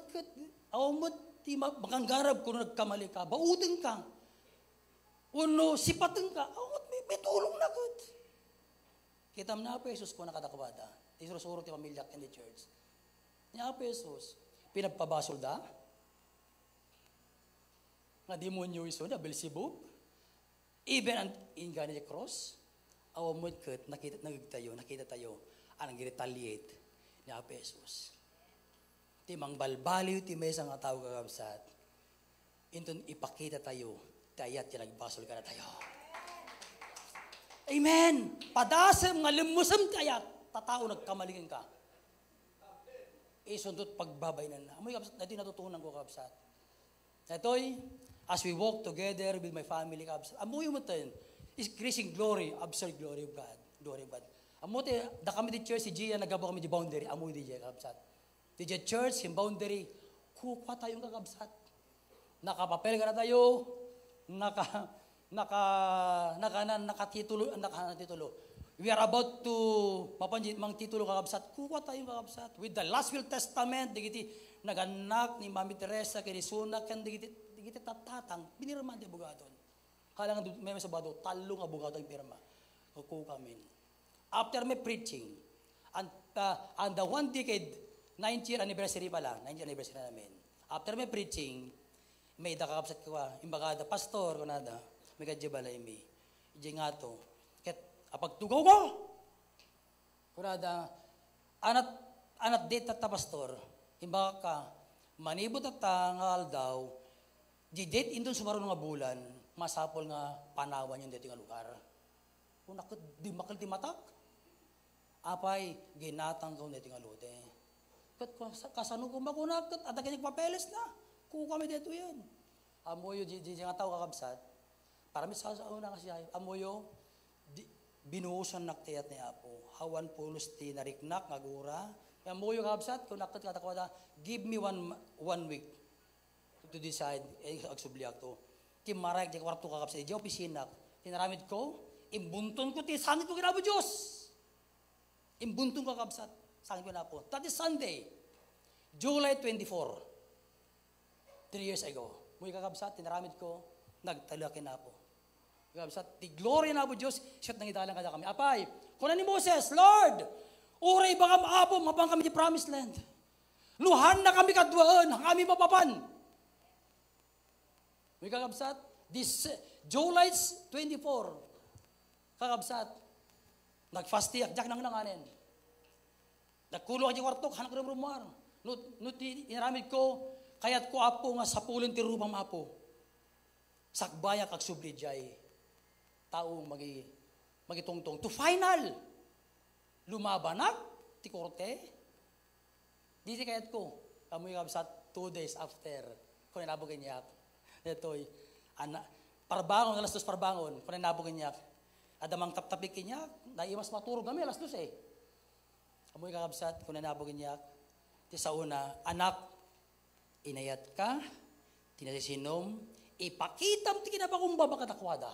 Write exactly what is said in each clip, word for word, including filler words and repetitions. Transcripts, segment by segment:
ket, awan met ti ma-, makanggarab kuno nagkamali ka, bauten ka. Wenno sipaten ka, awan met, may, may tulong na ket. Kitam na Apo Jesus kuna kadakuada, ti sursuro ti pamiliak ken ti church. Ni Apo Jesus, pinagpabasol da? Nga demonyo isu da, Beelzebub? Even an inggana ti cross, awan met ket nakita, nangegtayo, nakitatayo a nag-retaliate ni Apo Jesus. Ti mangbalbaliw ti maysa nga tao, kakabsat, inton ipakitatayo ti ayat ti nagbasol kadatayo. Amen! Padasem nga lemmesem ti ayat, ta tao nagkamali kenka. Isuntot pagbabainanna. Amoy, kabsat, daytoy natutunan ko, kabsat. Daytoy, as we walk together with my family, kabsat. Ammoyo met, increasing glory, absurd glory of God. Glory of God. Ammo ti, dakami ti church, ti Gia, naggapu kami ti boundary. Ammoyo ti Gia, kabsat. Ti Gia church, in boundary, kukuatayo nga, kabsat. Nakapapel kadatayo, naka, naka, naka, na, nakatitulo, naka, titulo. We are about to, mapanji, mangtitulo, kakabsat, kukuatayo, kakabsat. With the last will testament, dagiti nagannak ni Mami Teresa, ken isuna, ken dagiti, dagiti tattatang, pinirmaen ti abogadon. Hala nga du-, may sabado, tallo nga abogado ang pirma. Kukukamin. After my preaching, and, uh, and the one decade, ninth year anniversary pala, ninth year anniversary namin. After my preaching, may da kakabsat ko, ah, imbagada, "Pastor," kunada, "may kadya balay mi." Ijay nga to, ket apagtugaw ko! Kunada, "Anat, anat date tatta, Pastor." Imbagak ka, "Manipud tatta nga aldaw, di date inton sumaruno nga bulan, masapul nga panawanyon daytoy nga lugar." Kunak ket dimmakkel ti matak. Apay, ginatangko daytoy nga lote. Ket kas-, kasano koma kunak ket adda ket nagpapeles na. Kukami daytoyen. Ammoyo, di, di, di nga tao, kakabsat. Para mi sa, sa una nga siya, ammoyo, di, binuusannak ti ayat ni Apo. Awan pulos ti nariknak nga agura. Ammoyo, kakabsat, kunak ket kadakuada, "Give me one, one week to decide," eh, agsubliak to. Timmaray diay kuarto, kakabsat, diay opisinako. Tinaramid ko, imbunton ko ti sangit ko ken Apo Dios. Imbunton ko, kakabsat, sangit ko ken Apo. That is Sunday, July twenty-four. Three years ago. Ammoyo, kakabsat, tinaramid ko, nagtalek ken Apo. Kakabsat, ti gloria ni Apo Dios, isu ti nangidalan kadakami. Apay, kuna ni Moses, "Lord, uray ibagam, Apo, mapan kami ti promised land. No haanna kami kaduaen, haanna kami mapapan." Ammoyo, kakabsat, this, July twenty-four, kakabsat, nagfasting ak, diak nangnanganen. Nagkulong ak diay kuartok, haanak rumrumuar. No, no ti inaramid ko, kayat ko, Apo, nga sapulen ti rupam, Apo. Sakbayak agsubli diay tao mangi-, mangitungtong. To final, lumabanak ti korte. Daytoy kayat ko. Ammoyo, kabsat, two days after, kuna ni Apo kaniak, daytoy, ana, parbangon, alas dos parbangon, kuna ni Apo kaniak, adda mangtaptapik kaniak, naimas maturog kami, alas dos eh. Ammoyo, kakabsat, kuna ni Apo kaniak, ti saona, "Anak, inayatka ti nasisinom, ipakitam ti kinapakumbaba kadakuada.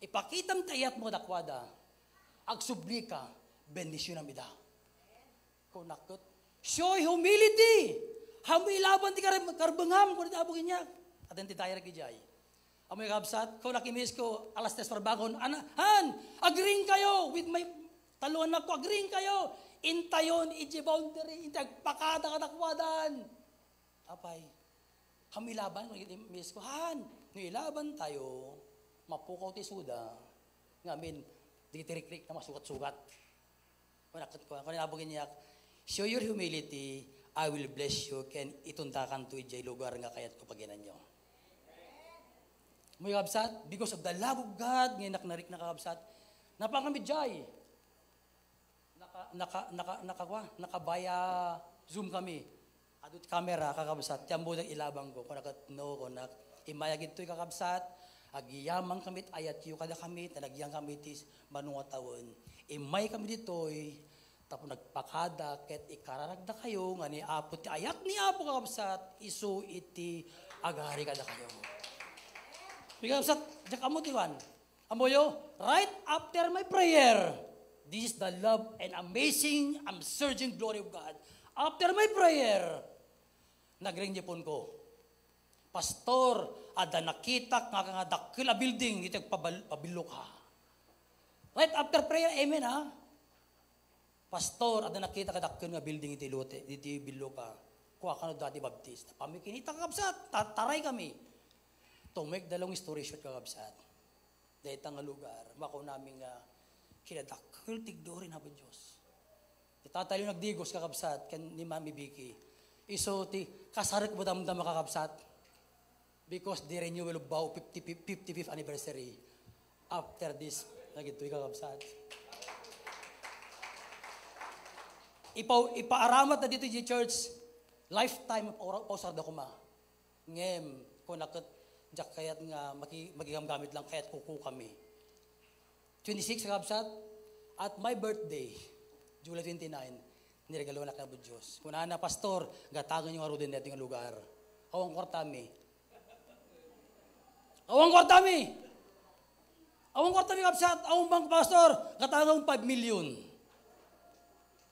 Ipakitam ti ayatmo kadakuada. Agsublika, bendisionam ida." Kunak ket, "Show humility. Haanmo ilaban ti kar-, karbengam," kuna ni Apo kaniak. Adda ti direct idiay. Ammoyo, kakabsat, kunak, immisa ko, alas tres parbangon, "Ana, han, agreeing kayo with my tallo nga annakko, agreeing kayo. Intayon idiay boundary, intay agpakada kadakuadan." Apay, "Haanmo ilaban?" Miss ko, "Han, no ilabantayo, mapukaw ti isuda. Ngamin, dagiti rikrikna masugat-sugat." Kunak ket, kuna ni Apo kaniak, "Show your humility, I will bless you, ken itundakanto idiay lugar nga kayatko paginanyo." Ammoyo, kakabsat, because of the love of God, nga innak narikna, kakabsat, napan kami diay. Naka, naka, naka, naka, kwa, naka via Zoom kami. Adu ti camera, kakabsat, ti ammo nga ilabanko. Kunak ket, "No," kunak. "Immayak ditoy, kakabsat. Agyaman kami ti ayatyo kadakami, ta nagyan kami ti banua tawen. Immay kami ditoy, tapno agpakada ket ikararagdakayo nga ni Apo, ti ayat ni Apo, kakabsat, isu iti agari kadakayo." Kakabsat, diak ammo ti kuan. Ammoyo, right after my prayer, this is the love and amazing, upsurging glory of God. After my prayer, nagring di phone ko, "Pastor, adda nakitak nga, nga dakkel a building ditoy pabal-, pabilloka." Right after prayer, amen, ha? "Pastor, adda nakitak a dakkel nga building iti lote, iti billoka. Kua kano dati Baptist." Ammom, kinita, kakabsat, ta-, taray kami. To make the long story short, kakabsat, dayta nga lugar, makunamin nga kinadakkel ti glory ni Apo Dios. Ti tatay Leo nagdigos, kakabsat, ken ni Mami Vicky. Isu ti kasarek mo damdama, kakabsat. Because the renewal of vow, fifty, fifty-fifth anniversary. After this, nagitoy, kakabsat. Ipa-, ipaaramat na dito di church, lifetime of ora-, pausar da kuma. Ngem, kuna ket, diak kayat nga maki-, makigamgamit lang, kayat kuku kami. Twenty-six, kakabsat, at my birthday, July twenty-nine, niregalonak ni Apo Dios. Kunana, "Pastor, gatangen yo ngaruden daytoy nga lugar." Awan kuartami. Awan kuartami. Awan kuartami, kabsat. Awan bank, pastor. Gatangen five million.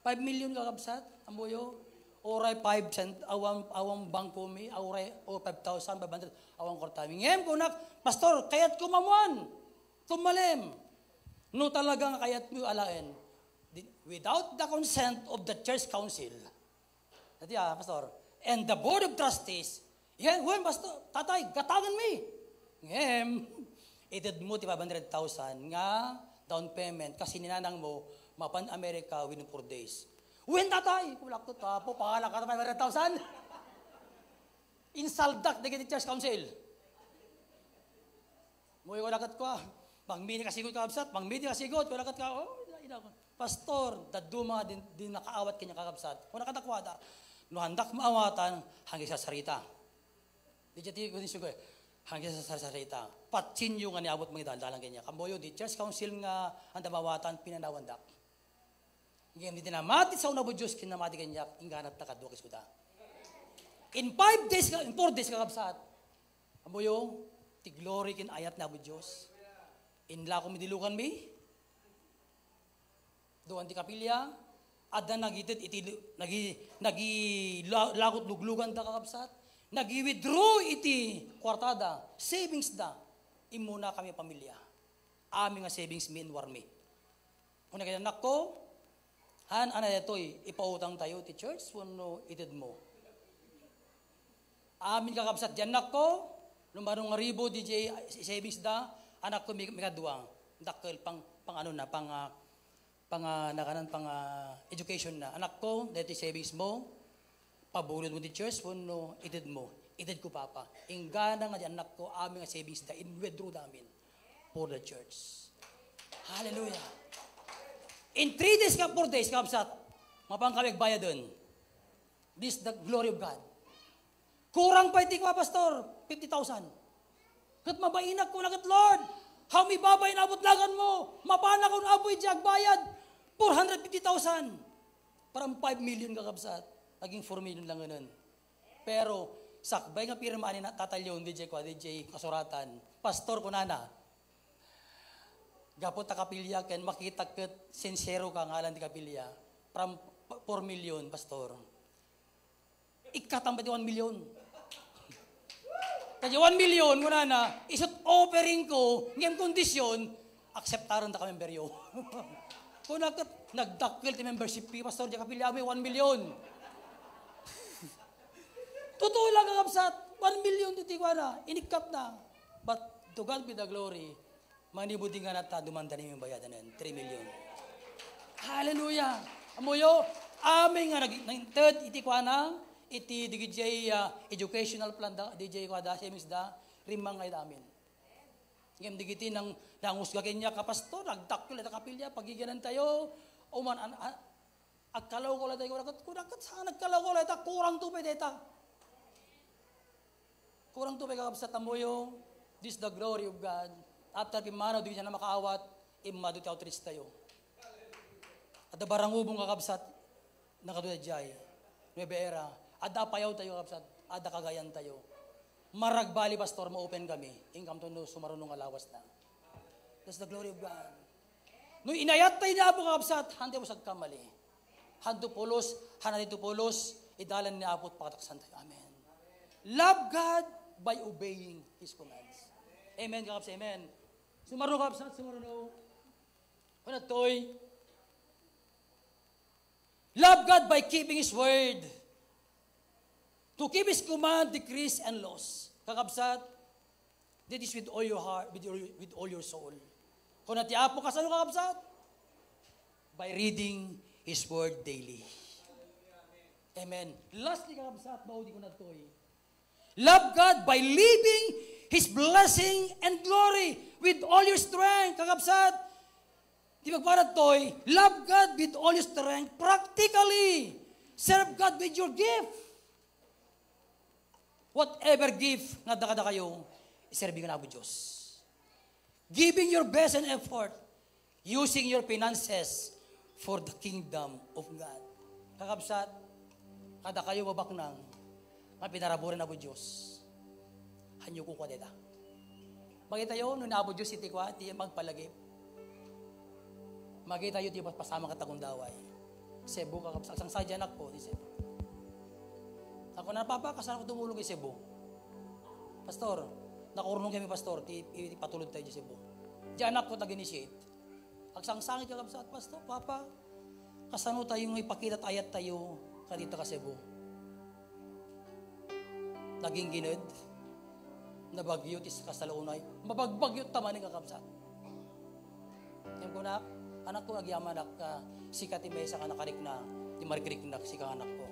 Five million, kakabsat. Ammoyo. Uray five cent, awan, awan bangko mi, uray, o five thousand five hundred, awan kuartami. Ngem, kunak, "Pastor, kayatko mamuan. Tummalem." No talaga nga kayatmo alaen, di-, without the consent of the church council, Adi, ah, Pastor. And the Board of Trustees, yeah, wen, Pastor, tatay, gatangen mi. Ngem, ited mo ti five hundred thousand nga down payment, kasi ni nanang mo, mapan America within four days. Wen, tatay, kulak to, tapo, pangalak ka five hundred thousand. Insaldak dagiti church council. Mo, wala ket kua, mangmini ka sigud, kakabsat, mangmini ka sigud, wala ket kua, oh, ina, ina, pastor, dadduma din, din nakaawat kanya, kakabsat. Kuna kadakuada, "No handak maawatan, hanggi sarsarita." Di jati ko din sugoy, "Hanggi sarsarita." Patsinyo nga niabot mangidaldalan kanya. Kamboyo, di church council nga anda maawatan, pinanawandak. Ngem, di namati sa una po Diyos, kinamati kanya, ingganat na kadwa kisuda. In five days, ka, in four days, kakabsat. Ammoyo, ti glory ken ayat ni Apo Dios. Inlako mi dilukan mi. Duan ti kapilya, adda nagited iti lu-, nagi-, nagi-, la-, lagot luglugan da, kakabsat. Nagi-withdraw iti kuartada, savings da. Immuna kami a pamilya. Amin nga savings mi, inwar mi. Kuna kay anakko, "Han, ana daytoy, ipautang tayo ti church wenno ited mo?" Amin, kakabsat, di anakko, lumano nga ribo, di jay savings da, anakko, mi-, mikadua, dakkel pang, pang ano na, pang, ah, pang, ah, nakanan, pang, ah, education na. "Anakko, daytoy savings mo, pabulod mo ti church wenno ited mo?" "Ited ko, Papa." Inggana nga di anakko, amin nga savings da, in-withdraw da amin for the church. Hallelujah. In three days nga four days, kabsat, mapan kami agbayaden. This the glory of God. Kurang pa iti kua, Pastor, fifty thousand. Ket mabainak, kuna ket, "Lord, haanmi babain abutlangan mo. Mapanak, Apo, iti agbayad four hundred fifty thousand." Parang five million, kakabsat. Naging four million lang nganan. Pero sakbay nga pirma ni na-, Tatay Leon, D J kua, D J kasuratan. "Pastor," kunana, "gapu ta kapilya ken makita ket sinsero ka ngalan ti kapilya. From p-, four million, Pastor. Ikkatam pay ti one million." Kadi one million, kunana, "Isut offering ko, ngem kondisyon, akseptaren ta ka memberyo." Kuna ket, "Nagdakkel ti membership fee, Pastor, di kapilya mi, one million." Totoo lang, kakabsat, one million ti kuana, inikkat na. But to God be the glory. Manibudingan ta, dumanda ni bayadanen, three million. Hallelujah! Ammoyo, amin nga nag-, nagted iti kuana, iti D J, ah, educational plan da, D J kuada, savings da, rimmang nga ida amin. Ngem digiti nang, nangusga kenya, "Ka pastor, nagdakkel ita kapilya, pagiganan tayo." Uman, an-, an-, agkalaw-kalaw tayo, kuna ket, kuna ket, saan nagkalaw-kalaw ita, kurang to pay dayta. Kurang to pay, kakabsat, ammoyo, this the glory of God. After pimmanaw, di siya na makaawat, immadu ti outreach tayo. Adda Barangubon, kakabsat, nakadua jay. Nueva Ecija. Adda Apayao tayo, kabsat. Adda Cagayan tayo. Marag Valley, Pastor, ma-open kami. Inkamto no sumaruno nga lawas na. That's the glory of God. No inayat tayo ni Apo, kabsat, hantay mo sagkamali. Hanto pulos, hanto pulos, idalan ni Apo pakataksentayo. Amen. Love God by obeying His commands. Amen, kakabsat, amen. Sumaruno, kakabsat, sumaruno. Kunatoy, love God by keeping His word. To keep His command, decrees, and laws. Kakabsat, that is with all your heart, with your, with all your soul. Kuna ti Apo, kasano, kakabsat? By reading His word daily. Amen. Lastly, kakabsat, maudi ko nagtoy. Love God by living His blessing and glory with all your strength. Kakabsat, di magpanagtoy, love God with all your strength practically. Serve God with your gift. Whatever gift nga adda kadakayo, iserbi nga Apo Dios. Giving your best and effort, using your finances for the kingdom of God. Kakabsat, kadakayo babaknang nga pinaraburan Apo Dios. Hanyo ko kwa deta. Makitayo, no ni Apo Dios iti kwa, ti magpalagip. Makitayo ti pasamak a tagundaway. Cebu, kakabsat, agsangsangi ti anakko, ti Cebu. Ako na, "Papa, kasano ko tumulong iti Cebu?" "Pastor, nakurnong kami, Pastor, ti, ti patulod tayo iti Cebu." Ti anakko, nag-initiate. Agsangsangi, kakabsat, "Pastor, Papa, kasano tayo nga ipakita ti ayat tayo kadita ka Cebu?" Naginggined, nabagyo ti kasalunay, mabagbagyo ta manen, kakabsat. Ngem kuna, "Anakko, agyamanak, a, sika ti maysa nga nakarikna, ti marikriknak, sika nga anakko."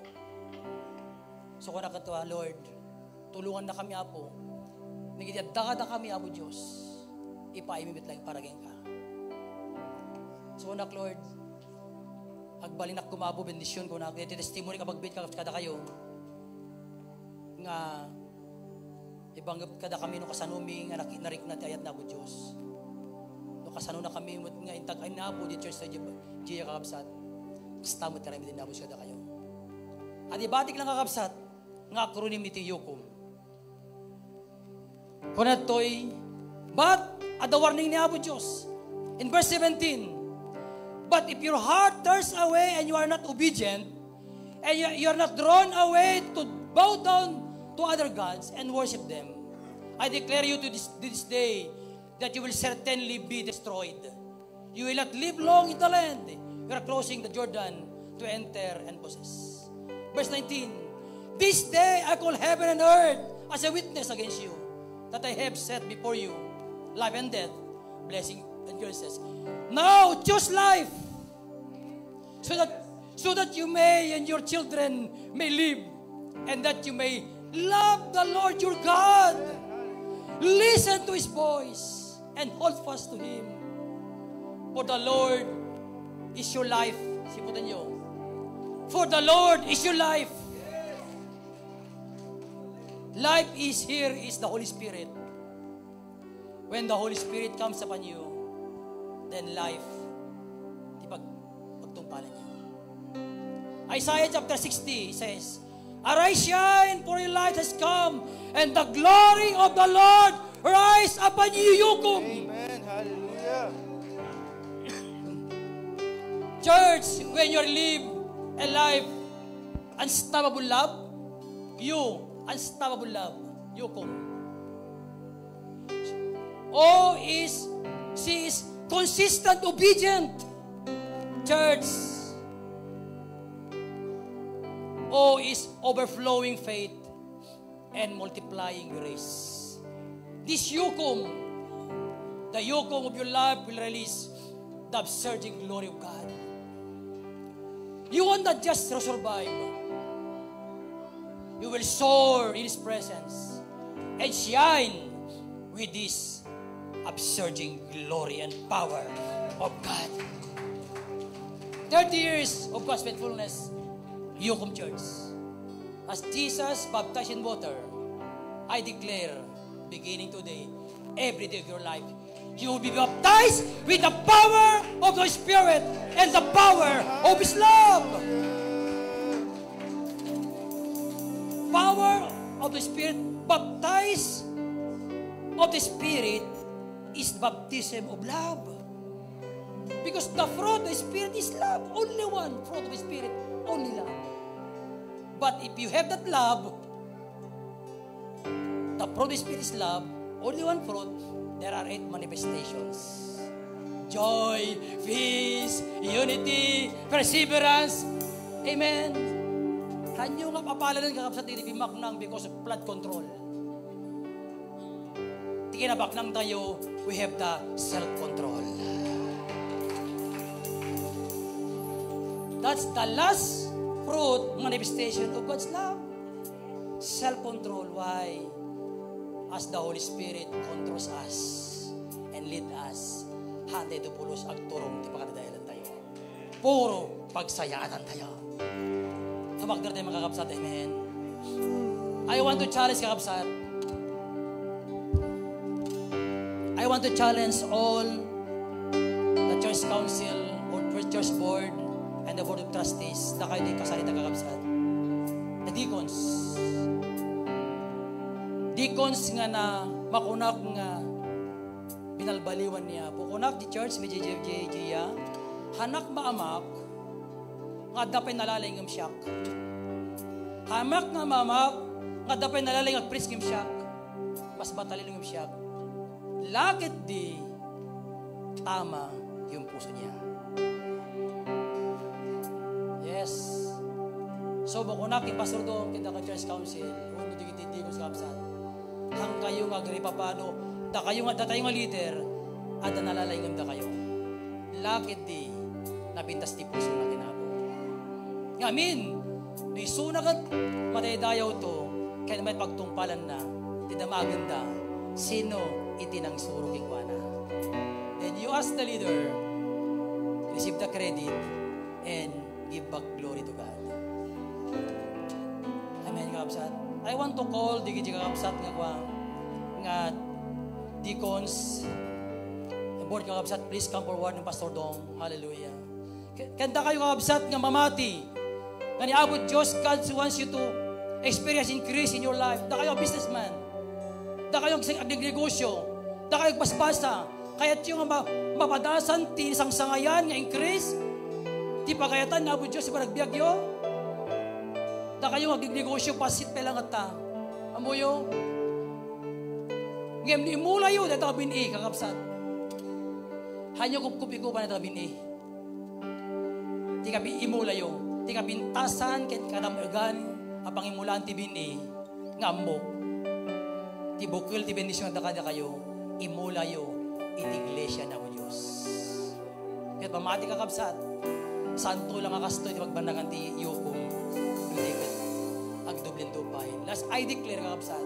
So, kuna kaniak, "Lord, tulongannakami, Apo. Dagiti adda kadakami, Apo Dios, ipaaymi met laeng para kenka." So, kunak, "Lord, agbalinak koma, Apo, bendision," kunak, "dagiti testimony nga agbiit kadakayo nga ibanggep kadakami no kasanomi nga naki-, narikna ti ayat ni Apo Dios. No kasanonakami met nga intag-ay ni Apo ti church tayo, kakabsat. Kasta met ti aramiden ni Apo Dios kadakayo." Adi batik lang, kakabsat, nga acronym iti YOCOM. Kunatoy, but adda warning ni Apo Dios. In verse seventeen, "But if your heart turns away and you are not obedient, and you, you are not drawn away to bow down to other gods and worship them, I declare you to this, this day that you will certainly be destroyed. You will not live long in the land you are crossing the Jordan to enter and possess." Verse nineteen, "This day I call heaven and earth as a witness against you, that I have set before you life and death, blessing and curses. Now choose life, so that, so that you may and your children may live, and that you may love the Lord your God. Listen to His voice and hold fast to Him. For the Lord is your life." Siputan niyo. "For the Lord is your life." Life is here is the Holy Spirit. When the Holy Spirit comes upon you, then life, di pag-, pagtungpalan niya. Isaiah chapter sixty says, "Arise, shine, for your light has come, and the glory of the Lord rise upon you," YOCOM. Amen. Hallelujah. Church, when you live a life unstoppable love, you unstoppable love, YOCOM. O is, C is consistent obedient. Church, O is overflowing faith and multiplying grace. This YOCOM, the YOCOM of your life will release the upsurging glory of God. You will not just survive. You will soar in His presence and shine with this upsurging glory and power of God. Thirty years of God's faithfulness, YOCOM Church. As Jesus baptized in water, I declare, beginning today, every day of your life, you will be baptized with the power of the Spirit and the power of His love. Power of the Spirit, baptize of the Spirit is baptism of love. Because the fruit of the Spirit is love. Only one fruit of the Spirit, only love. But if you have that love, the fruit of the Spirit is love, only one fruit, there are eight manifestations. Joy, peace, unity, perseverance. Amen. Haanyo nga papalanen, kakabsat, ti bimaknang because of flood control. Ti kinabaknang tayo, we have the self-control. That's the last fruit, manifestation of God's love. Self-control. Why? As the Holy Spirit controls us and lead us, haantayo pulos agturong ti pakadadaelan tayo. Puro pagsayaatan tayo. Tumagder tayo, mga kakabsat. Amen. I want to challenge, kakabsat. I want to challenge all the church council or church board and the board of trustees. Dakayo ti kasarita, kakabsat. The deacons. Deacons nga na makunak nga binalbaliwan ni Apo. Kunak ti church, may J J J J, ah. Hanak maamak, nga adda pay nalalaing ngem siak. Hamak nga maamak, nga adda pay nalalaing agpriest ngem siak. Mas matalino ngem siak. Lakit di tama yung puso niya. Yes. So, makunak ken Pastor Dong, ken dakayo church council, wenno dagiti deacons, kakabsat. Haankayo nga agripapano, dakayo nga, datayo nga leader, adda nalalaing ngem dakayo. Lakit di napintas ti pusona ken Apo. Ngamin, no isuna ket madaydayawto, ken met pagtungpalanna, ti damagenda, sino iti nangsuro kenkuana? Then you as the leader, receive the credit and give back glory to God. Amen, kakabsat. I want to call dagiti kakabsat nga kua, nga deacons, board, kakabsat, please come forward, ni Pastor Dong. Hallelujah. Ke-, ken dakayo, kakabsat, nga mamati nga ni Apo Dios, God wants you to experience increase in your life. Dakayo a businessman. Dakayo ag-, agnegosyo. Dakayo agpaspasa. Kayatyo nga ma-, mapadasan ti sangsangayan nga increase ti pagayatan ni Apo Dios iti panagbiagyo. Dakayo nga agnegosyo, pasit pay lang ata. Ammoyo? Ngem no imulayo dayta nga bin-i, kakabsat. Haanyo kupkupikupan dayta nga bin-i. Ti kabi-, imulayo, ti kapintasan ken kadam-egan a pangimulaan ti bin-i nga ammok. Ti bukel ti bendision a kadakayo, imulayo iti iglesia ni Apo Dios. Ket pamati, kakabsat, santo lang a kastoy ti pagbannangan ti yukom. Agdublen dupay. Last, I declare, kakabsat,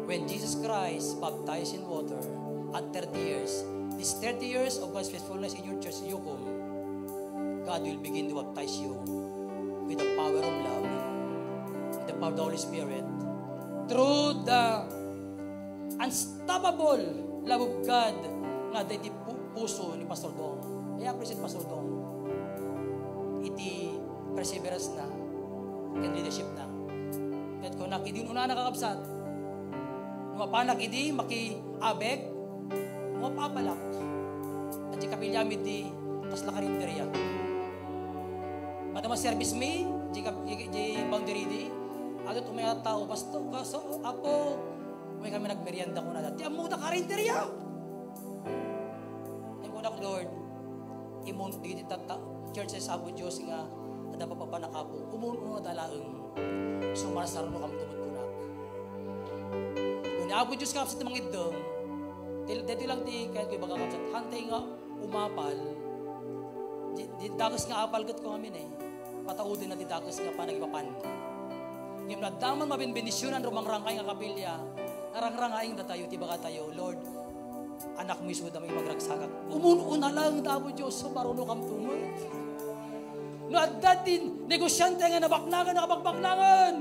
when Jesus Christ baptized in water at thirty years, this thirty years of God's faithfulness in your church, yukom, God will begin to baptize you with the power of love, with the power of the Holy Spirit, through the unstoppable love of God nga adda iti pu-, puso ni Pastor Dong. I appreciate Pastor Dong iti perseverance na ken leadership na. Ket kunak, idi unana, kakabsat, no mapanak idi makiabek, mapapalak. At di kapiliam iti kasla karinderya. Madama service mi, di, kap-, di, di boundary di. Adu, tumaya tao, "Pastor, kaso, Apo, may kami nagmerienda," kunada. Ti ammo da karinderya. Yan kunak, Lord, imon di tata, churches, Apo Dios, nga adda papapanakapo. Umun-una da laeng. Sumarsarno kam tumod kunak. Ngunit Apo Dios, kapsat mangiddem, daytoy lang ti kayat ko ibaga, kapsat. Hantay nga umapal, di, di dakes nga apal ket ko amin eh. Pataudenna ti dakes nga panagipapan. Ngem no adda man mabenbendisionan rumangrangay nga kapilya, narangrangaing datayo, ti bagatayo, Lord, anakmo isuda may magragsakak. Umun-una lang da, Apo Dios, so maruno kam tumod. No adda ti negosiante nga nabaknangan, nakabakbaknangan.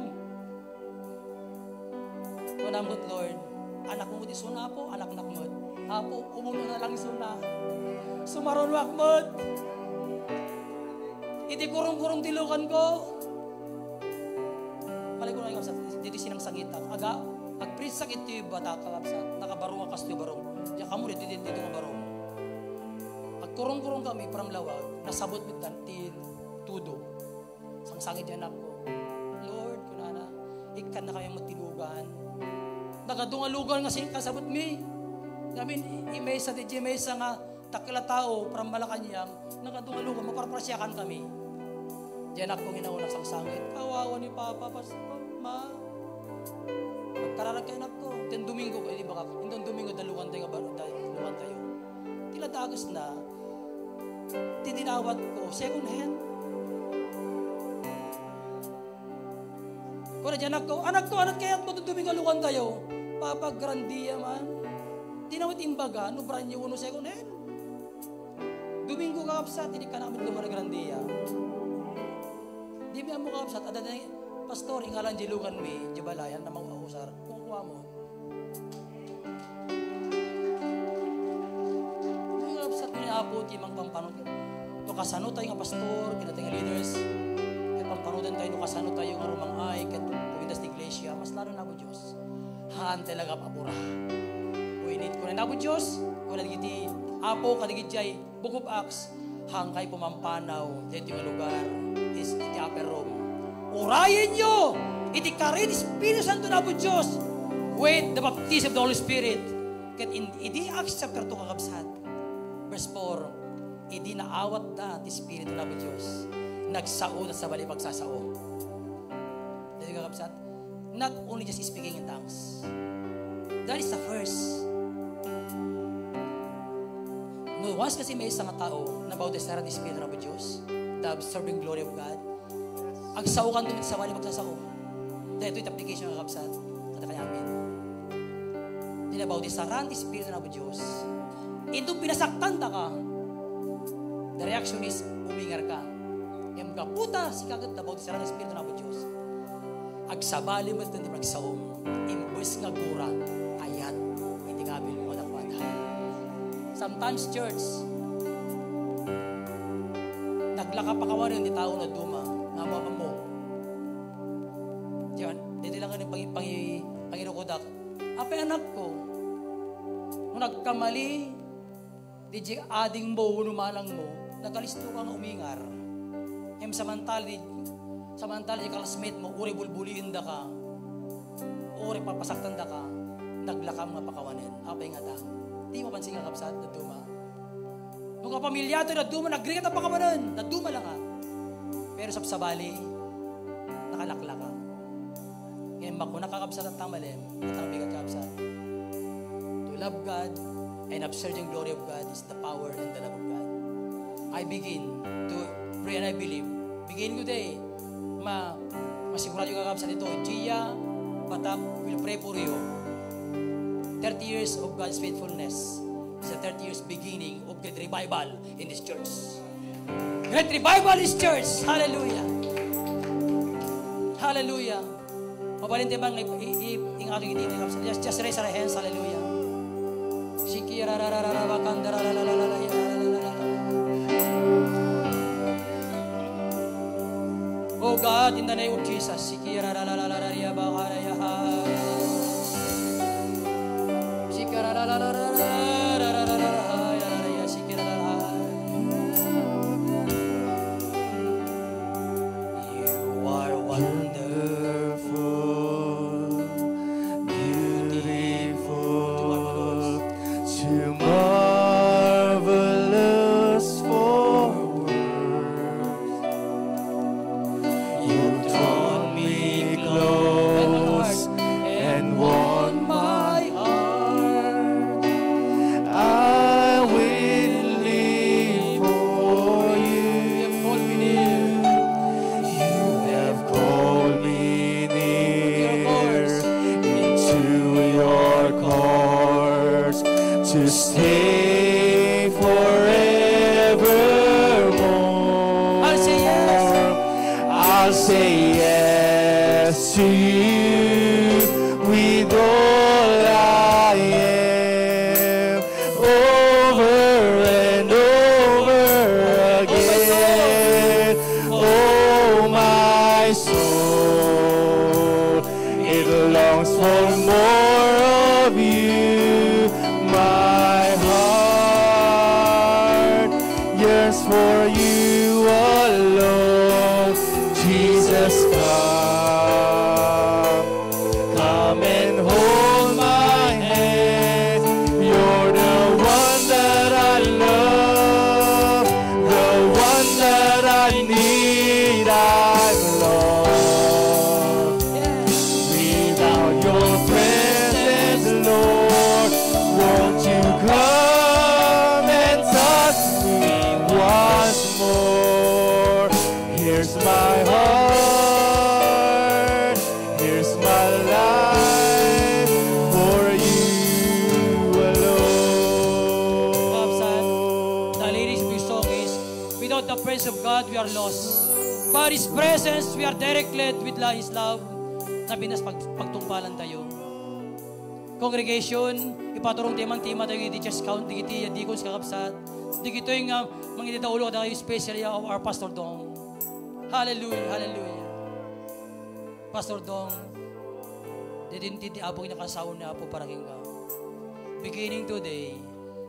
Kunam met, Lord, anakmo met isuna, Apo, anaknak met. Apo, umun-una lang isuna. Sumarunoak met. Iti kurong-kurong ti lukan ko. Malay ko na yung sa, dito sinang sangit. Aga, agpritsak iti bata, kakabsat. Nakabarong a kastoy barong. Diya kamo dito, dito, dito nga barong. Ag, Kurong-kurong kami from lawag, nasabot met ti tudo. Sangsangit ti anakko. "Lord," kunana, "ikkanna kami met ti lugan." Nagadu nga lugan nga si-, kasabot mi. Ngamin, i-, i-mesa, di mesa nga dakkel a tao from Malacañang, nagadu nga lugan, maparparsiakan kami. Di anakko nga inauna, sangsangit. "Kawawa ni Papa, pas-, Ma." Nagkararag kay anakko. Inton Domingo, eh, di ba, inton Domingo, dalugan tayo nga bar-, da-, dalugan tayo. Ti nadagesna, ti dinawatko, second hand. Kuna ti anakko, "Anakko, anat kayat mo, inton Domingo, dalugan tayo?" "Papa, Grandia man." Di na met imbaga, no brand new, no second hand. Domingo, kakabsat, idi ka namin lugar Grandia. Di mi ammo, kakabsat, adda ni pastor, ingalan di lugan mi, di balayan, na mauusar. Kukuha mo. Kakabsat ni Apo, ti mangpampanot. No kasano tayo nga pastor, ken tayo nga leaders, ket pampanudan tayo, no kasano tayo nga rumang-ay, ket kumintas ti iglesia, mas lalo na Apo Dios. Haan ti lagap a pura. We need ko na Apo Dios, kuna dagiti Apo, kadagiti Book of Acts, hangkay pumampanaw daytoy nga lugar is iti upper room. Urayenyo iti karit Espiritu Santo na Apo Dios with the baptism of the Holy Spirit. Ket in, iti Acts chapter two, kakabsat, verse four, idi naawatda ti Espiritu na Apo Dios, nagsao na sabali pagsasao. Daytoy, kakabsat, not only just speaking in tongues. That is the first. No, once kasi maysa nga tao, nabautisar ti Espiritu na Apo Dios, the absorbing glory of God, agsao kanto met sabali pagsasao. Daytoy ti application, kakabsat. Kada kay amin. Di nabautisar ti Espiritu na Apo Dios. Inton pinasaktandaka, the reaction is, umingar ka. Ngem gapu ta sika ket nabautisar ti Espiritu na Apo Dios, agsabali met ti pagsaom, imbes nga gura, ayat iti kabilmo kadakuada. Sometimes, church, naglaka pakawanen ti tao nga duma, nga mapammo. Diyan, didi lang nga pangi-, pangi-, pangirukodak. Apay, anakko, no nagkamali, di adingmo wenno manangmo, nakalisto ka nga umingar. Ngem samantala di, samantala di classmate mo, uray bulbuliendaka, uray papasaktandaka, naglakam nga pakawanen. Apay ngata? Di mapansin nga, kabsat, dadduma. No kapamilya to, dadduma, nagrigat a pakawanen, dadduma la nga. Pero sabsabali, nakalaklaka. Ngem makuna, kakabsat, a tamalen, ket abigat, kabsat. To love God and observe the glory of God is the power and the love of God. I begin to pray and I believe. Begin today. Ma, masigurado ka, kabsat, ito. Gia Batap will pray for you. Thirty years of God's faithfulness is the thirty years beginning of great revival in this church. Great revival in this church. Hallelujah. Hallelujah. Mabalin ti man nga i-, i-, i-, ing-agi iti, iti, just, just raise our hands. Hallelujah. Shikirarararara, bakandara, la, la, la, la, la, la, la, la, la. Oh God, in the name of Jesus. Shikirarararara, ya, bakara, ya, ha. Shikirarararara, ya, ya, shikirarara. You are wonderful, beautiful, too marvelous for words. You drawn me close and won my heart. I will live for you. You have called me near into your courts to stay forevermore. I'll say yes. I'll say yes to you with all I am, over and over again. Oh, my soul, it longs for more of you. My heart For you alone, Jesus, come. Come and hold my hand. You're the one that I love, the one that I need. I'm lost without your presence, Lord. Won't you come and touch me once more? Here's my heart, here's my life for you alone. Kapsat, the lyrics of this song is, "Without the presence of God, we are lost. By His presence, we are directly led with la-, His love." Napinas pag-, pagtungpalan tayo. Congregation, ipaturong tayo man ti ima tayo iti church count, digiti deacons, kakabsat. Digitoy nga mangidadaulo kadakayo, especially of our Pastor Dong. Hallelujah, hallelujah. Pastor Dong, didin ti Apo nga nakasaon ni Apo para kenka. Beginning today,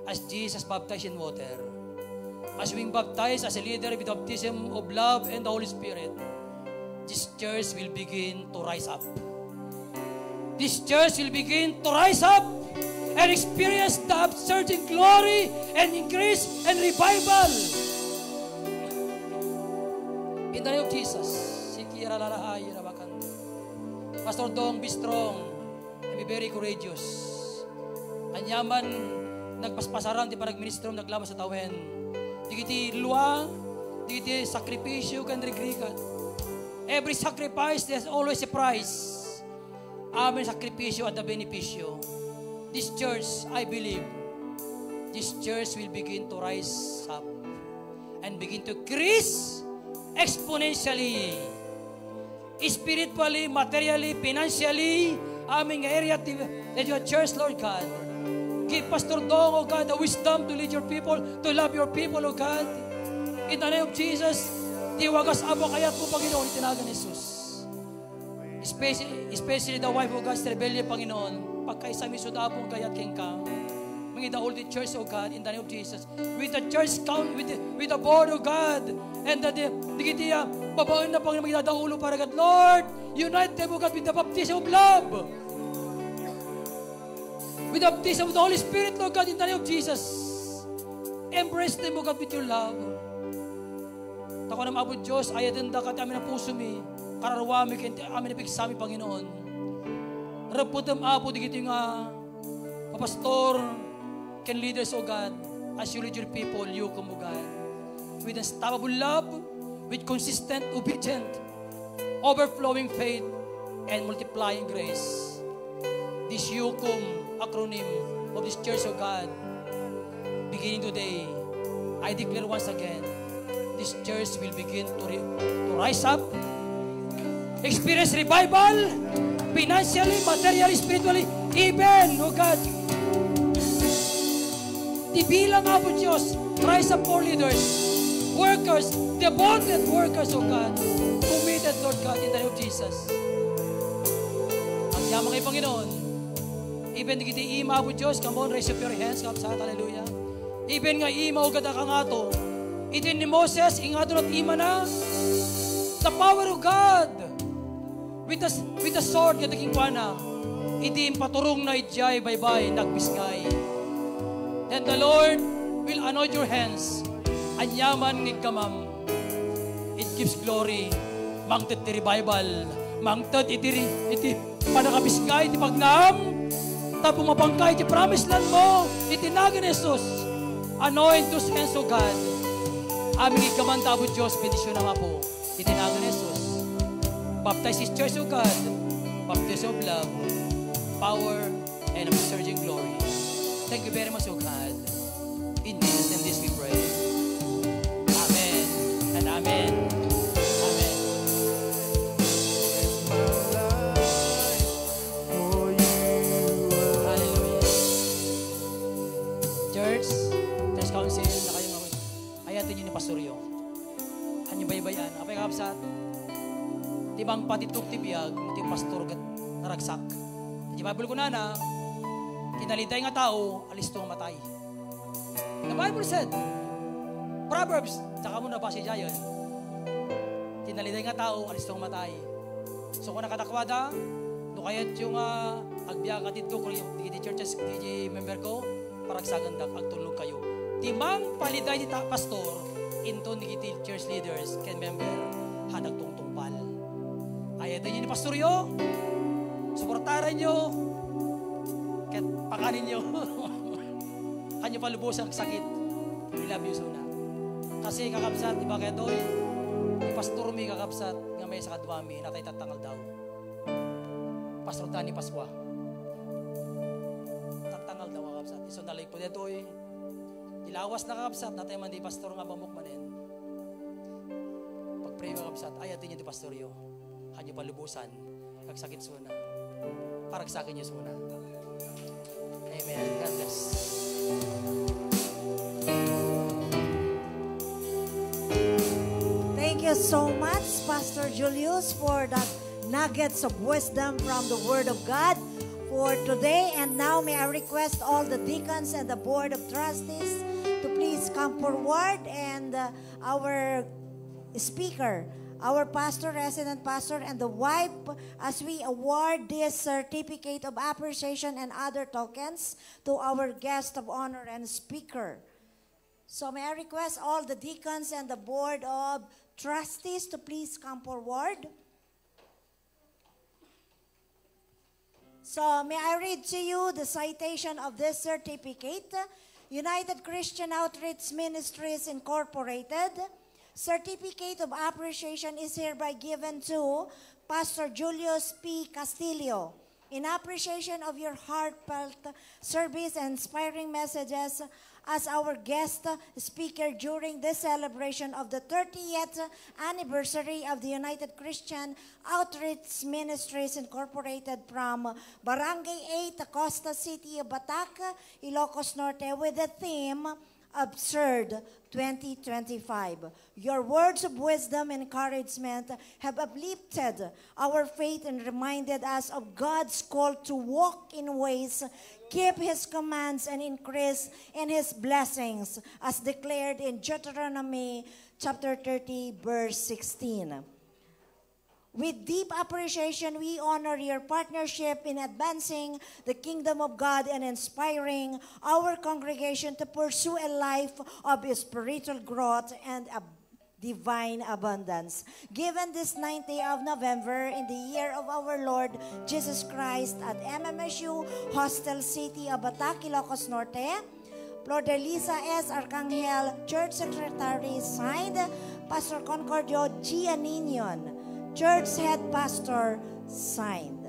as Jesus baptized in water, as being baptized as a leader with baptism of love and the Holy Spirit, this church will begin to rise up. This church will begin to rise up and experience the upsurging glory and increase and revival. In the name of Jesus. Sikiralalahay rabakan. Pastor Dong, be strong and be very courageous. Aniaman nagpaspasaran ti panagministro, naglabas a tawen. Digiti lua, digiti sakripisyo ken rigrigat. Every sacrifice, there's always a price. Amin sakripisyo at the benepisyo. This church, I believe, this church will begin to rise up and begin to increase exponentially. Spiritually, materially, financially, amin nga area ti, ti your church, Lord God. Give Pastor Dong, O God, the wisdom to lead your people, to love your people, O God. In the name of Jesus, ti wagas, Apo, kayatmo, Panginoon, iti nagan Jesus. Especially, especially the wife, O God, Sister Belia, Panginoon. Pagkaisami, Apo, ang kayat kenka. Mangidaul ti church, O God, in the name of Jesus. With the church count, with the, with the board, O God, and the, the, digiti, ah, babaen na pang magdadaulo para, God. Lord, unite them, O God, with the baptism of love. With the baptism of the Holy Spirit, Lord God, in the name of Jesus. Embrace them, O God, with your love. Ta kunam, Apo Dios, ayatenda ket amin a pusomi, kararwami ken amin a pigsami, Panginoon. Repputem, Apo, digiti nga papastor ken leaders, O God, as you lead your people, you come, O God, with unstoppable love, with consistent, obedient, overflowing faith, and multiplying grace. This Yukum acronym of this Church of God, beginning today, I declare once again, this church will begin to, re- to rise up, experience revival, financially, materially, spiritually, even, oh God, ti bilang, Apo Dios, rise up more leaders, workers, devoted workers, oh God, committed, Lord God, in the name of Jesus. Agyamankay, Panginoon. Even digiti ima, Apo Dios, come on, raise up your hands, kapsat, hallelujah. Even nga ima, oh God, a kangato, iti ni Moses, ingato lat imana, the power of God. With the, with the sword nga kenkuana, idi impaturongna idiay baybay, nagpisngay. Then the Lord will anoint your hands. Aniaman nga igkamam, it gives glory. Mangted ti revival. Mangted iti, iti pannakapisngay, iti pagnaam. Tapno mapangkay iti promised land mo, iti nagan ni Jesus. Anoint those hands, O God. Amin igkamam, Apo Dios, bendisyonam, Apo. Iti nagan ni Jesus, baptize this church, O God. Baptism of love, power, and of surging glory. Thank you very much, O God. In Jesus' name this we pray. Amen and amen. Amen. Hallelujah. Church, church council, na kayo nga, ayaten niyo ni pastoryo. Ania baybay-an? Apay, kakabsat? Ti mangpatitok ti biag, ti pastor ket naragsak. Ti Bible kunana, ti naliday nga tao, alisto nga matay. The Bible said, Proverbs Dakamono a basidayen ti naliday nga tao, alisto nga matay. So, kuna kadakuada, no kayatyo nga agbiag nga tidto, kung dagiti churches, dagiti member ko, paragsagendak, agtulnog kayo. Ti mangpaliday ti ta-, pastor, inton dagiti church leaders ken member, ha nagtungtungpal. Ayatenyo ni pastoryo, suportaranyo, ket pakanenyo. Hanyo palubosan ti sakit. We love you, suna. Kasi, kakabsat, iba kaytoy, ni pastor mi, kakabsat, nga maysa kadakuami, natay tatta nga aldaw. Pastor Danny Pascua. Tatta nga aldaw, kakabsat. Isu nalipod daytoy. Ti lawas na, kakabsat, natay man di pastor nga bamok manen. Pag-pray, kakabsat, ayatenyo ti pastoryo. Hanyo palubosan. Agsakit suna. Paragsakenyo suna. Amen. God bless. Thank you so much, Pastor Julius, for that nuggets of wisdom from the Word of God for today. And now may I request all the deacons and the Board of Trustees to please come forward, and, uh, our speaker, our pastor, resident pastor, and the wife, as we award this certificate of appreciation and other tokens to our guest of honor and speaker. So may I request all the deacons and the Board of Trustees to please come forward. So, may I read to you the citation of this certificate? United Christian Outreach Ministries Incorporated. Certificate of appreciation is hereby given to Pastor Julius P. Castillo in appreciation of your heartfelt service and inspiring messages as our guest speaker during this celebration of the thirtieth anniversary of the United Christian Outreach Ministries Incorporated from Barangay eight, Costa City, Batac, Ilocos Norte, with the theme Absurd twenty twenty-five. Your words of wisdom and encouragement have uplifted our faith and reminded us of God's call to walk in ways, keep His commands, and increase in His blessings, as declared in Deuteronomy chapter thirty, verse sixteen. With deep appreciation, we honor your partnership in advancing the kingdom of God and inspiring our congregation to pursue a life of spiritual growth and ab-, divine abundance. Given this ninth day of November in the year of our Lord Jesus Christ at M M S U Hostel City of Batac, Ilocos Norte, Flor de Lisa S. Arcangel, Church Secretary, signed. Pastor Concordio Gianinion, Church Head Pastor, signed.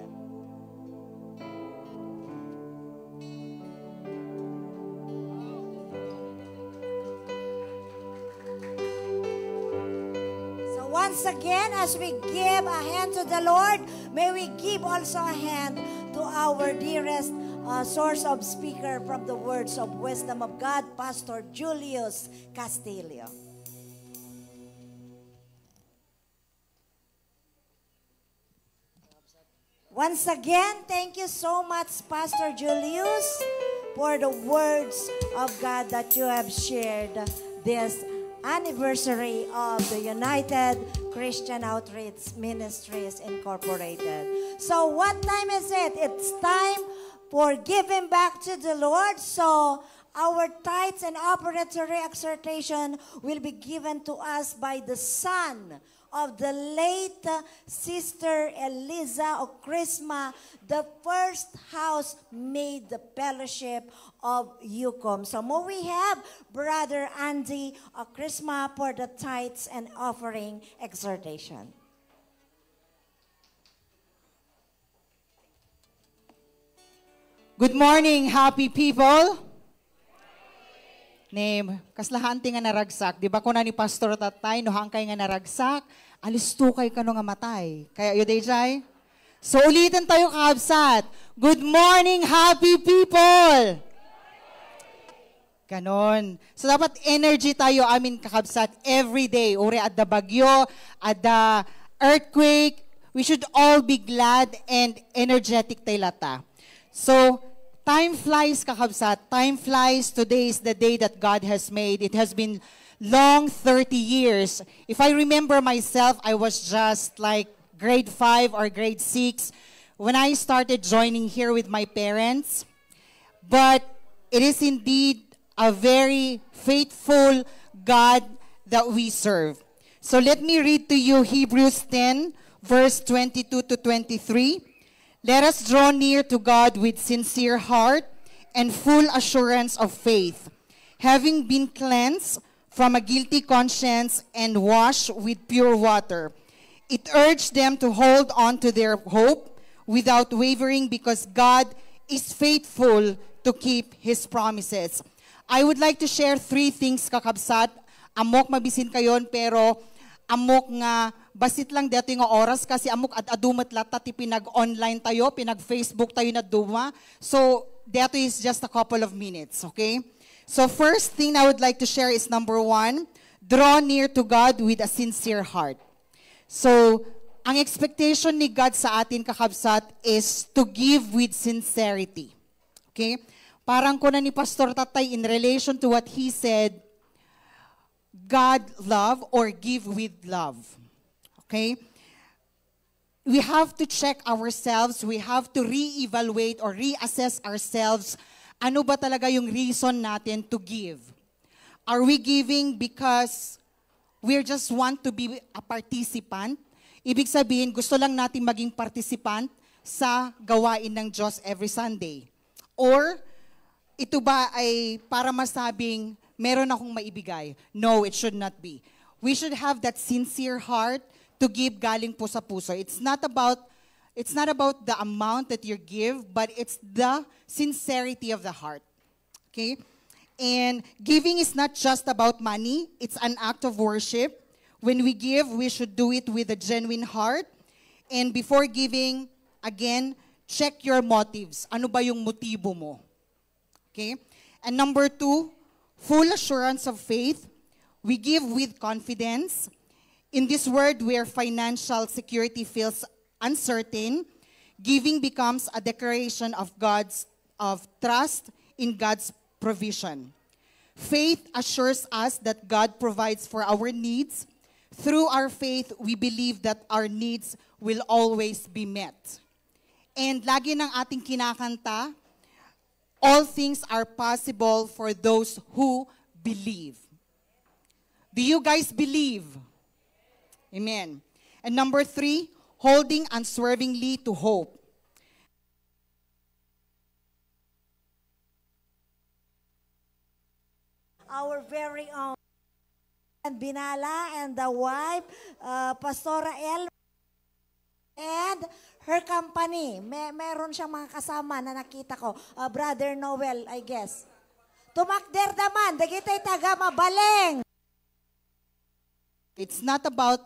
So once again, as we give a hand to the Lord, may we give also a hand to our dearest, uh, source of speaker from the words of wisdom of God, Pastor Julius Castillo. Once again, thank you so much, Pastor Julius, for the words of God that you have shared this anniversary of the United Christian Outreach Ministries Incorporated. So, what time is it? It's time for giving back to the Lord. So, our tithes and offertory exhortation will be given to us by the son of the late, uh, Sister Eliza Ocrisma, the first housemaid fellowship of UCOM. So, may we have Brother Andy Ocrisma for the tithes and offering exhortation. Good morning, happy people. Name, kasla haanti nga naragsak. Di ba kuna ni Pastor Tatay, no haankay nga naragsak, alistokay kano nga matay. Kaya yu, dayjay? So, ulitin tayo, kakabsat. Good morning, happy people! Ganon. So, dapat energy tayo, amin, kakabsat, every day. Uri adda bagyo, adda earthquake, we should all be glad and energetic tayo latta. So, time flies, kakabsat. Time flies. Today is the day that God has made. It has been long thirty years. If I remember myself, I was just like grade five or grade six when I started joining here with my parents. But it is indeed a very faithful God that we serve. So let me read to you Hebrews ten, verse twenty-two to twenty-three. Let us draw near to God with sincere heart and full assurance of faith, having been cleansed from a guilty conscience and washed with pure water. It urged them to hold on to their hope without wavering because God is faithful to keep His promises. I would like to share three things, kakabsat. Ammok mabisinkayon, pero ammok nga bassit lang daytoy nga oras kasi ammok ad-adu met latta ti pinag-online tayo, pinag-Facebook tayo na duma. So, daytoy is just a couple of minutes, okay? So, first thing I would like to share is number one, draw near to God with a sincere heart. So, ang expectation ni God sa atin, kakabsat, is to give with sincerity. Okay? Parang kuna ni Pastor Tatay in relation to what he said, God love or give with love. Okay? We have to check ourselves, we have to re-evaluate or reassess ourselves. Ano ba talaga yung reason natin to give? Are we giving because we just want to be a participant? Ibig sabihin, gusto lang natin maging participant sa gawain ng Diyos every Sunday. Or ito ba ay para masabing meron akong maibigay? No, it should not be. We should have that sincere heart to give galing po sa puso. It's not about it's not about the amount that you give, but it's the sincerity of the heart. Okay? And giving is not just about money, it's an act of worship. When we give, we should do it with a genuine heart. And before giving, again, check your motives. Ano ba yung motibo mo? Okay? And number two, full assurance of faith. We give with confidence. In this world where financial security feels uncertain, giving becomes a declaration of God's of trust in God's provision. Faith assures us that God provides for our needs. Through our faith, we believe that our needs will always be met. And lagi ng ating kinakanta, "All things are possible for those who believe." Do you guys believe? Amen. And number three, holding unswervingly to hope. Our very own Binala and the wife, uh, Pastora El, and her company. May, meron siyang mga kasama na nakita ko. Uh, Brother Noel, I guess. Tumakder naman, dagitay taga Mabaleng. It's not about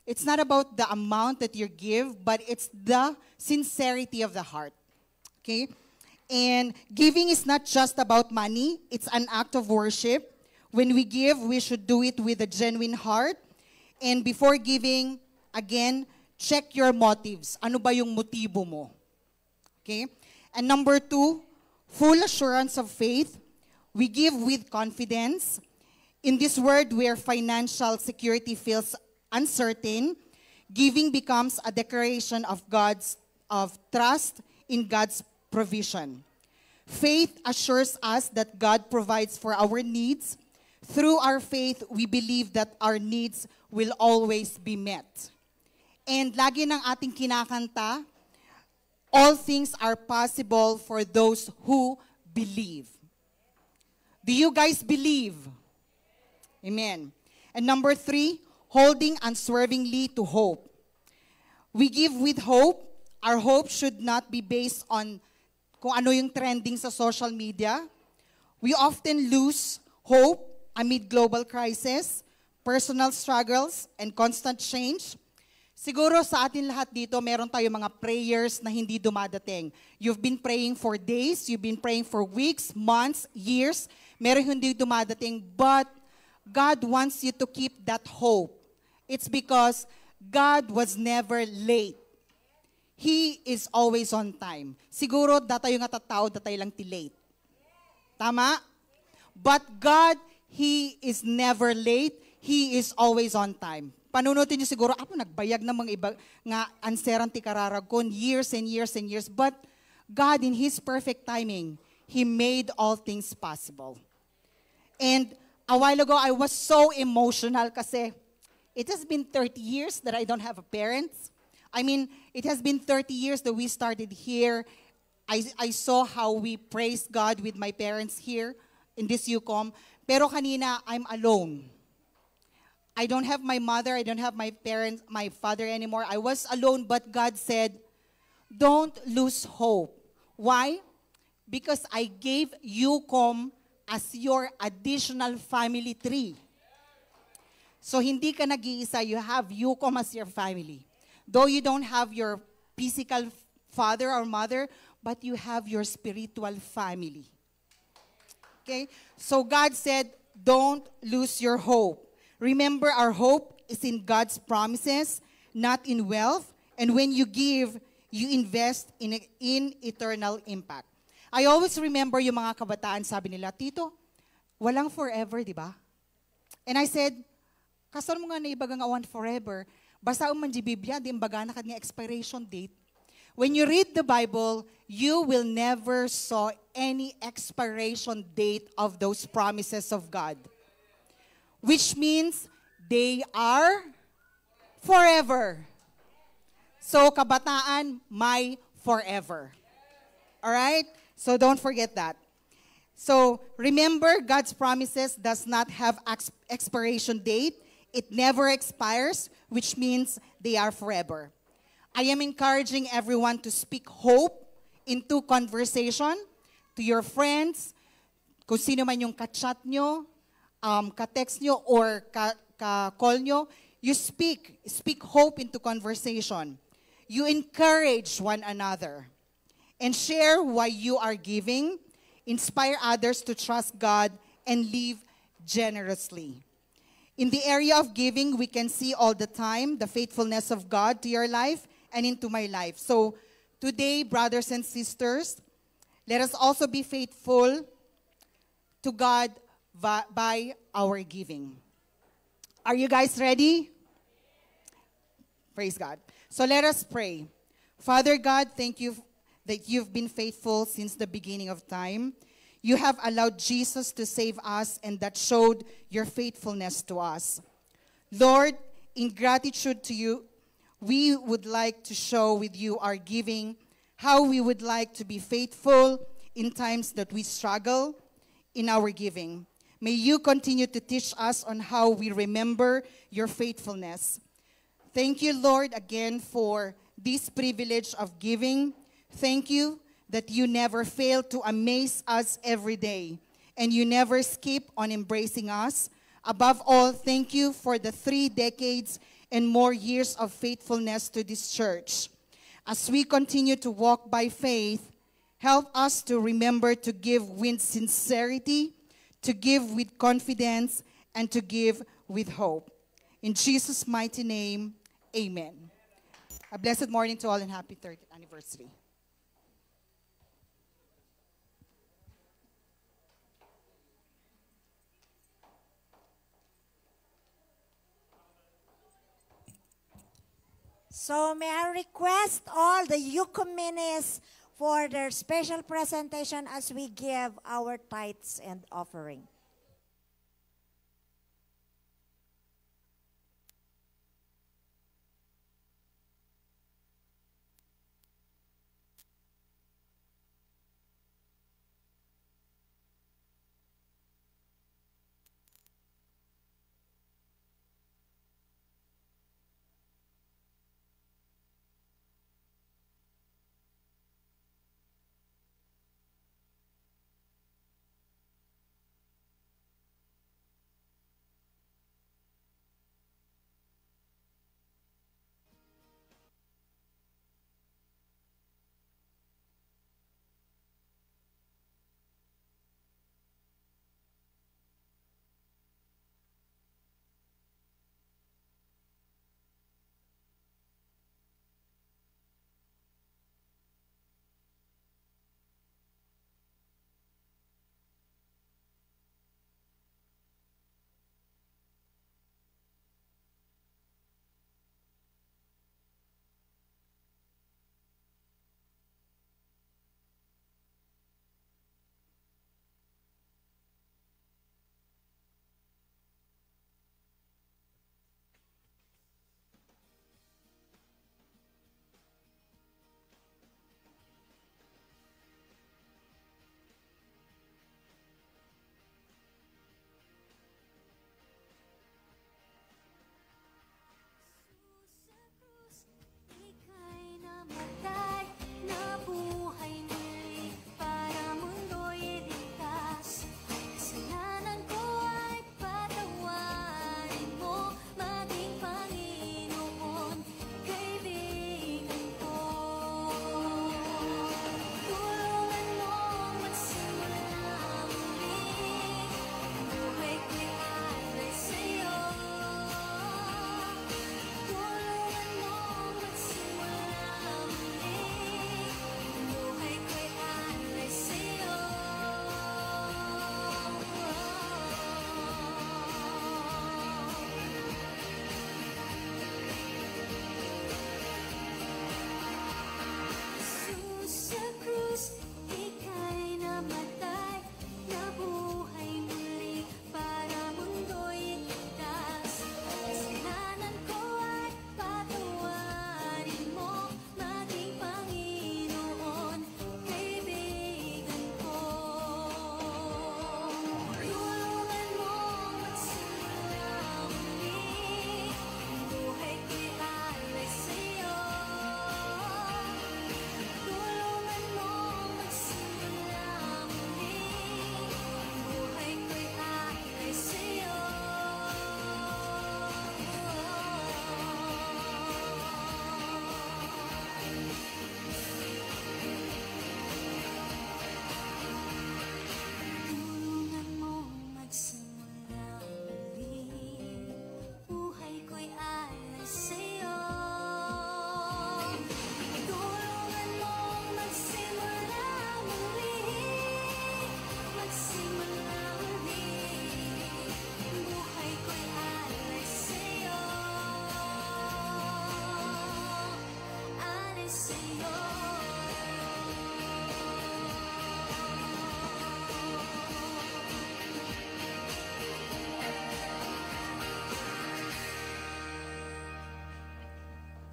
it's not about the amount that you give, but it's the sincerity of the heart. Okay? And giving is not just about money, it's an act of worship. When we give, we should do it with a genuine heart. And before giving, again, check your motives. Ano ba yung motibo mo? Okay? And number two, full assurance of faith. We give with confidence. In this world where financial security feels uncertain, giving becomes a declaration of God's of trust in God's provision. Faith assures us that God provides for our needs. Through our faith, we believe that our needs will always be met. And lagi ng ating kinakanta, "All things are possible for those who believe." Do you guys believe? Amen. And number three, holding unswervingly to hope. We give with hope. Our hope should not be based on kung ano yung trending sa social media. We often lose hope amid global crisis, personal struggles, and constant change. Siguro sa atin lahat dito, meron tayo mga prayers na hindi dumadating. You've been praying for days, you've been praying for weeks, months, years. Meron hindi dumadating, but God wants you to keep that hope. It's because God was never late. He is always on time. Siguro, datayo nga tattao, datay lang ti late. Tama? But God He is never late. He is always on time. Panunutin niyo siguro, "Apo, nagbayag na mga iba nga anseran ti kararagkon, years and years and years." But God, in His perfect timing, He made all things possible. And a while ago, I was so emotional kasi it has been thirty years that I don't have a parents. I mean, it has been thirty years that we started here. I, I saw how we praised God with my parents here in this U-com. Pero kanina, I'm alone. I don't have my mother, I don't have my parents, my father anymore. I was alone, but God said, "Don't lose hope." Why? Because I gave U-com as your additional family tree. So hindi ka nag-iisa, you have U-com as your family. Though you don't have your physical father or mother, but you have your spiritual family. Okay? So God said, "Don't lose your hope." Remember, our hope is in God's promises, not in wealth. And when you give, you invest in, in eternal impact. I always remember yung mga kabataan, sabi nila, "Tito, walang forever, di ba?" And I said, "Kasano mo nga naibaga nga awan forever? Basaem man di Biblia, di imbagana kad nga expiration date." When you read the Bible, you will never saw any expiration date of those promises of God. Which means they are forever. So, kabataan, may forever. All right? So, don't forget that. So, remember, God's promises does not have ex-, expiration date. It never expires, which means they are forever. I am encouraging everyone to speak hope into conversation to your friends, kung sino man yung ka-chat nyo, um, ka-text nyo, or ka, ka-call nyo, you speak, speak hope into conversation. You encourage one another and share why you are giving, inspire others to trust God, and live generously. In the area of giving, we can see all the time the faithfulness of God to your life and into my life. So, today, brothers and sisters, let us also be faithful to God va-, by our giving. Are you guys ready? Praise God. So let us pray. Father God, thank you that you've been faithful since the beginning of time. You have allowed Jesus to save us, and that showed your faithfulness to us. Lord, in gratitude to you, we would like to show with you our giving, how we would like to be faithful in times that we struggle in our giving. May you continue to teach us on how we remember your faithfulness. Thank you, Lord, again for this privilege of giving. Thank you that you never fail to amaze us every day, and you never skip on embracing us. Above all, thank you for the three decades and more years of faithfulness to this church. As we continue to walk by faith, help us to remember to give with sincerity, to give with confidence, and to give with hope. In Jesus' mighty name, amen. A blessed morning to all and happy thirtieth anniversary. So may I request all the Eucumenists for their special presentation as we give our tithes and offering.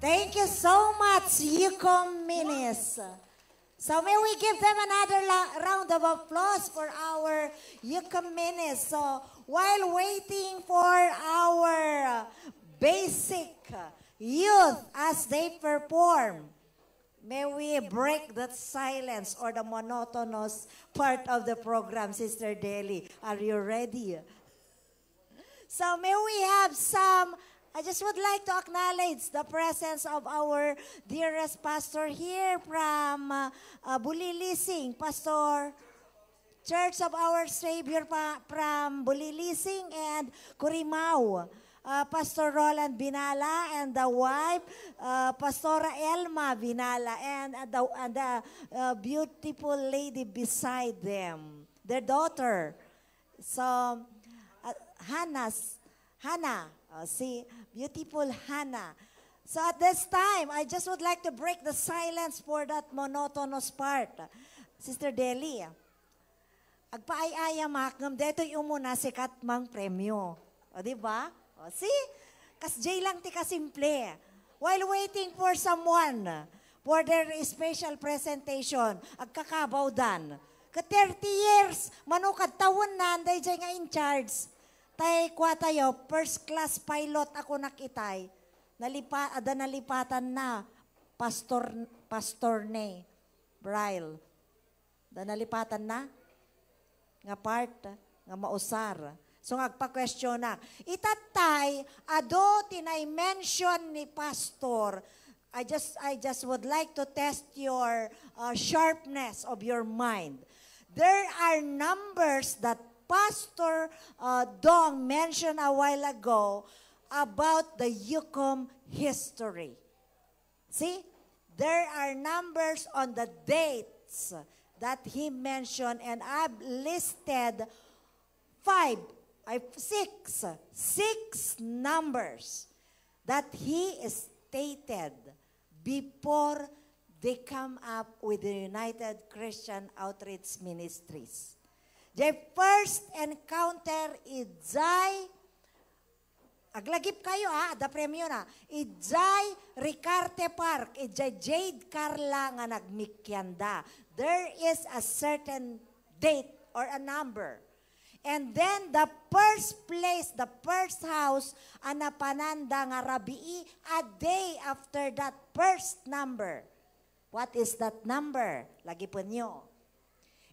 Thank you so much, Yucom Minis. So may we give them another la- round of applause for our Yucom Minis. So while waiting for our basic youth as they perform, may we break that silence or the monotonous part of the program, Sister Deli. Are you ready? So may we have some, I just would like to acknowledge the presence of our dearest pastor here from uh, uh, Bulilising, Pastor Church of Our Savior pa, from Bulilising and Curimao. Uh, Pastor Roland Binala and the wife, uh, Pastora Elma Binala, and, uh, the, and the uh, beautiful lady beside them, their daughter. So, uh, Hannah's, Hannah, uh, si beautiful Hannah. So at this time, I just would like to break the silence for that monotonous part. Sister Deli, agpaay-ayamak ngem detoy umuna sikat mang premyo. O, di ba? O, see? Kasjay lang ti kasimple. While waiting for someone for their special presentation, agkakabawdan. Ka thirty years, mano kadtawennan, dayjay nga in charge. Tay kuatayo, first class pilot ako nakitay. Nalipa, ada nalipatan na, Pastor, Pastor ne, Braille. Da nalipatan na nga part nga mausar. So nga agpa-questionak. Itattay, ado ti nai-mention ni Pastor. I just, I just would like to test your uh, sharpness of your mind. There are numbers that Pastor uh, Dong mentioned a while ago about the Yucom history. See, there are numbers on the dates that he mentioned, and I've listed five, I six, six numbers that he stated before they come up with the United Christian Outreach Ministries. Their first encounter is Jai Aglagip kayo, ah, adda premyo na. Idiay Ricarte Park, idiay Jade Carla nga nagmikianda. There is a certain date or a number. And then the first place, the first house, a napananda nga rabii, a day after that first number. What is that number? Lagipenyo.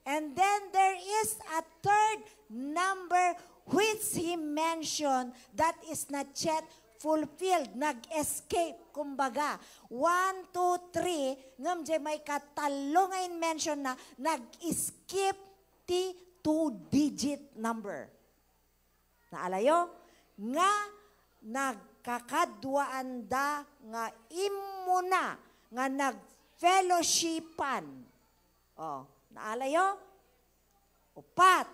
And then there is a third number which he mentioned that is not yet fulfilled. Nag-escape, kumbaga. One, two, three, ngem diay maikatallo nga in-mention na, nag-skip ti two-digit number. Naalayo? Nga nagkakaduaanda nga immuna nga nagfellowshipan. Oh, naalayo? Upat,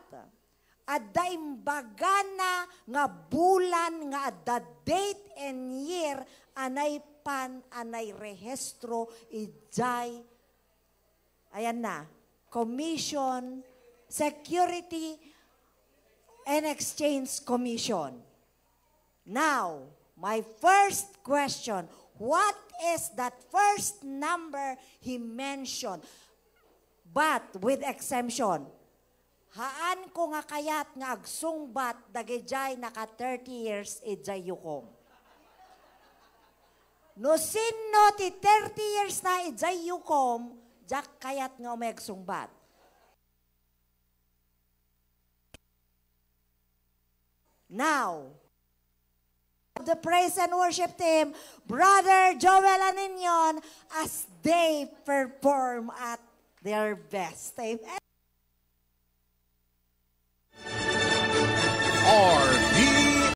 adda imbagana nga bulan nga adda date and year a naipan a nairehistro idiay Ayan na. Commission, Security and Exchange Commission. Now, my first question, what is that first number he mentioned? But with exemption, haan ko nga kayat nga agsungbat dagidiay naka thirty years idiay Yukom. No sinno ti thirty years na idiay Yukom, diak kayat nga umay agsungbat. Now, the praise and worship team, Brother Joel Aninion, as they perform at their best. Amen.